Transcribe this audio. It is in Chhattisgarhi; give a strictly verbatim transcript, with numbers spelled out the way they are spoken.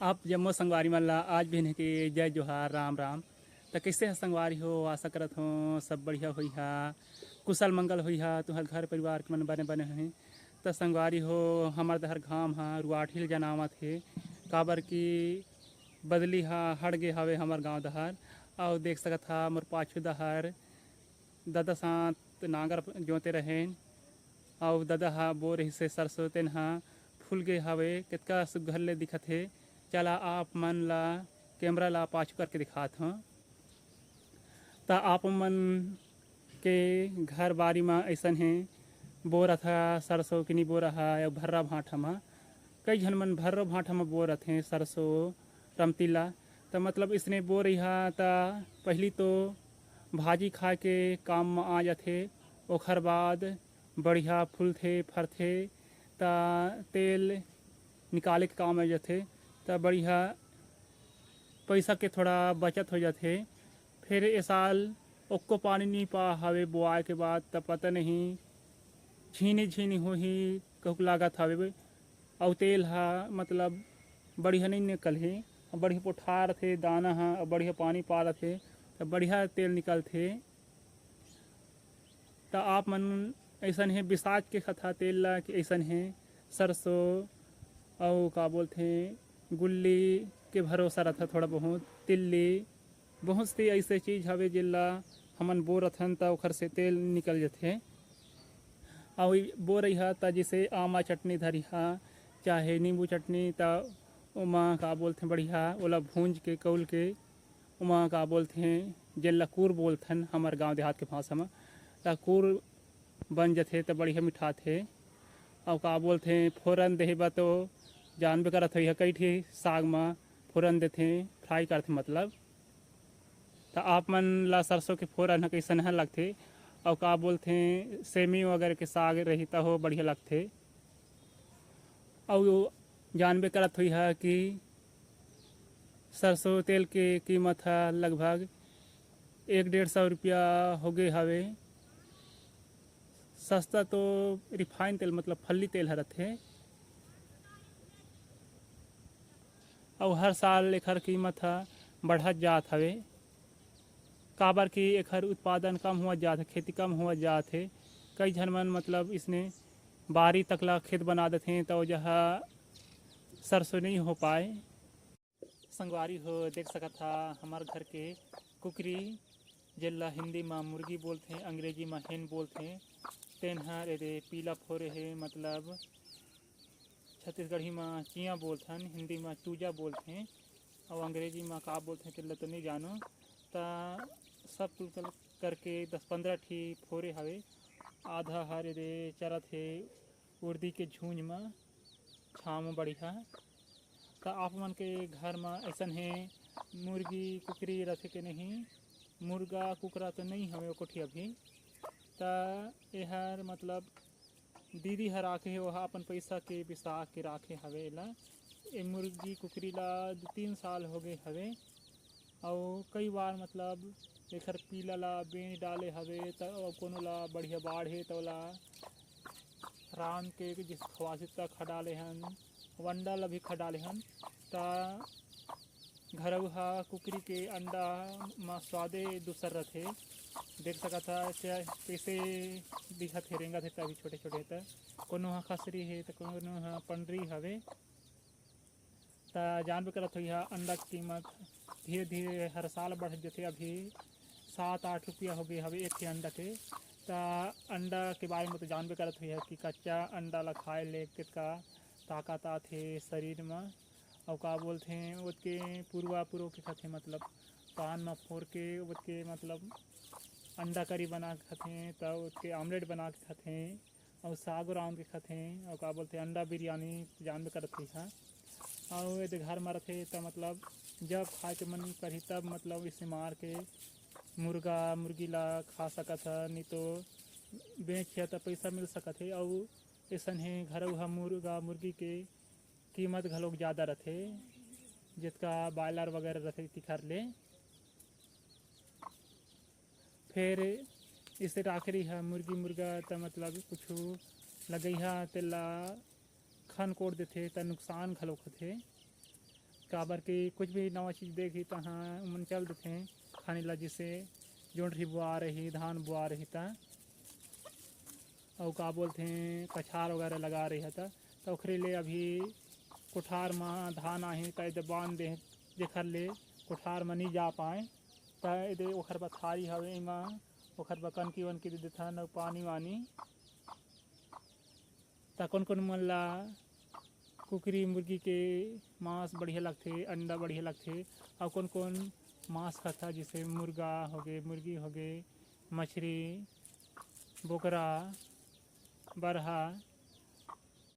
आप जम्मो संगवारी मन ला आज बिहने के जय जोहार, राम राम। त कइसे ह संगवारी हो? आशा करत हों सब बढ़िया होइहा, कुशल मंगल होइहा, तुंहर घर परिवार के मन बने बने होही। त संगवारी हो, हमर डहर घाम ह रुआठ हिल जनावत हे, काबर कि बदली ह हट गे हवे हमर गांव डहर। अउ देख सकत हा मोर पाछू डहर ददा साथ नांगर जोते रहेन, अउ ददा हा बो रहिसे सरसों, तेन हा फूल गे हवे, कतका सुग्घर ले दिखत हे। चला आप मन ला कैमरा ला पाछू करके दिखात हौं। त आप मन के घर बारी म अइसन हे, बो रथा सरसों कि नी बो रहा, या भर्रा भांठा म, कई झन मन भर्रो भांठा म बो रथे सरसों, रमतिला। त मतलब इसने बो रहिहा त पहिली तो भाजी खाए के काम म आ जाथे, ओखर बाद बढ़िया फूलथे फरथे, त तेल निकाले के काम आ जाथे, त बढ़िया पइसा के थोड़ा बचत हो जाथे। फिर ए साल ओक्को पानी नी पा हवे बोआए के बाद, त पता नहीं झीनी झीनी होही कहूक लागत हवे। अउ तेल ह मतलब बढ़िया नइ निकलही, बढ़िया पोठारथे दाना ह, बढ़िया पानी पारथे त बढ़िया तेल निकलथे। त आप मन अइसन हे बिसाच के खथा तेल ला कि अइसन हे सरसों अउ का बोलथे गुल्ली के भरोसा रथा, थोड़ा बहुत तिल्ली, बहुत सी अइसे चीज हवे जेला हमन बो रथन त ओखर से तेल निकल जथे। अउ बो रहिहा त जइसे आमा चटनी धरिहा, चाहे नींबू चटनी, त ओमा का बोलथे बढ़िया ओला भूंज के कौल के ओमा का बोलथे जेला कूर बोलथन हमर गांव देहात के भाषा म, त कूर बन जथे त बढ़िया मिठाथे। अउ का बोलथे फोरन देहे बर तो जानबे करत होइहा कई ठी साग म फोरन देथे, फ्राई करथे मतलब। त आप मन ला सरसों के फोरन ह कइसन ह लगथे? अउ का बोलथे सेमी वगैरह के साग रही त हो बढ़िया लगथे। अउ जानबे करत होइहा कि सरसों तेल के कीमत ह लगभग एक डेढ़ सौ रुपया हो गे हवे। सस्ता तो रिफाइन तेल मतलब फल्ली तेल ह रथे। अउ हर साल एखर कीमत ह बढ़त जात हवे, काबर कि एखर उत्पादन कम होवत जात हे, खेती कम होवत जात हे। कई झन मन मतलब इसने बारी तक ला खेत बना देथे, त ओ जहा सरसों नइ हो पाए। संगवारी हो देख सकत हा हमर घर के कुकरी, जेला हिंदी म मुर्गी बोलथे, अंग्रेजी म हेन बोलथे, तेन हर एदे पीला फोरे हे, मतलब छत्तीसगढ़ी म चियाँ बोलथन, हिंदी म चूजा बोलथे, अउ अंग्रेजी म का बोलथे तेला तो नइ जानो। त सब कुल कर-, करके दस पंद्रह ठी फोरे हवे। आधा हर एदे चरत हे उर्दी के झुंझ म, छाँव म बढ़िया। त आप मन के घर म अइसन हे मुर्गी कुकरी रथे के नहीं? मुर्गा कुकरा तो नइ हवे ओ कोठी अभी। त एहर मतलब दीदी ह राखे हे, ओहा अपन पइसा के बिसा के राखे हवे एला। ए मुर्गी कुकरी ला दू तीन साल हो गे हवे, अउ कई बार मतलब एखर पीला ला बेच डाले हवे, त अउ कोनो ला बढ़िया बाढ़ हे त ओला रांध के जिस खवासी त खा डाले हन, अउ अंडा ला भी खा डाले हन। त घरऊ ह कुकरी के अंडा म स्वादे दूसर रथे। देख सकत ह च-, कइसे दिखत हे, रेंगत हे, त अभी छोटे-छोटे हे, त कोनो ह खसरी हे, त कोनो ह पंडरी हवे। त जानबे करत होइहा, अंडा के कीमत धीरे-धीरे हर साल बढ़त जथे। अभी सात आठ रुपया हो गे हवे एक ठे अंडा के। त अंडा के बारे म तो जानबे करत होइहा कि कच्चा अंडा ला खाए ले कतका ताकत आथे शरीर म। अउ का बोलथे, ओतके पुरवा पुरो के खाथे, मतलब पान म फोर के ओतके, मतलब अंडा करी बना के खाथे, त ओतके आमलेट बना के खाथे, अउ साग रांध के खाथे, अउ का बोलथे, अंडा बिरयानी, जानबे करत होइहा। अउ एदे घर म रथे, त मतलब जब खाए के मन करही, तब मतलब इसे मार के मुर्गा मुर्गी ला खा सकत ह, नहीं तो बेच के त पइसा मिल सकत हे। अउ अइसन हे, घरऊ ह मुर्गा मुर्गी के कीमत घलोक जादा रथे, जतका बॉयलर वगैरह रथे, तिखर ले। फेर इसे राखे रहिहा मुर्गी मुर्गा, त मतलब कुछु लगइहा, तेला खन कोड़ देथे, त नुकसान घलोक होथे। काबर कि कुछ भी नवा चीज देखही, तहाँ उमन चल देथे खाने ला, जैसे जोंढरी बोआ रही, धान बोआ रही, त अउ का बोलथे, कछार वगैरह लगा रही, त त ओखरे ले अभी कोठार म धान आही, त एदे बांध दे, जेखर ले कोठार म नी जा पाए, त एदे ओखर बर खारी हवे, एमा ओखर बर कनकी वनकी दे देथन अउ पानी वानी। त कोन कोन मन ला कुकरी मुर्गी के मांस बढ़िया लगथे, अंडा बढ़िया लगथे, अउ कोन कोन मांस खाता, जैसे मुर्गा होगे, मुर्गी होगे, मछरी, बोकरा, बरहा,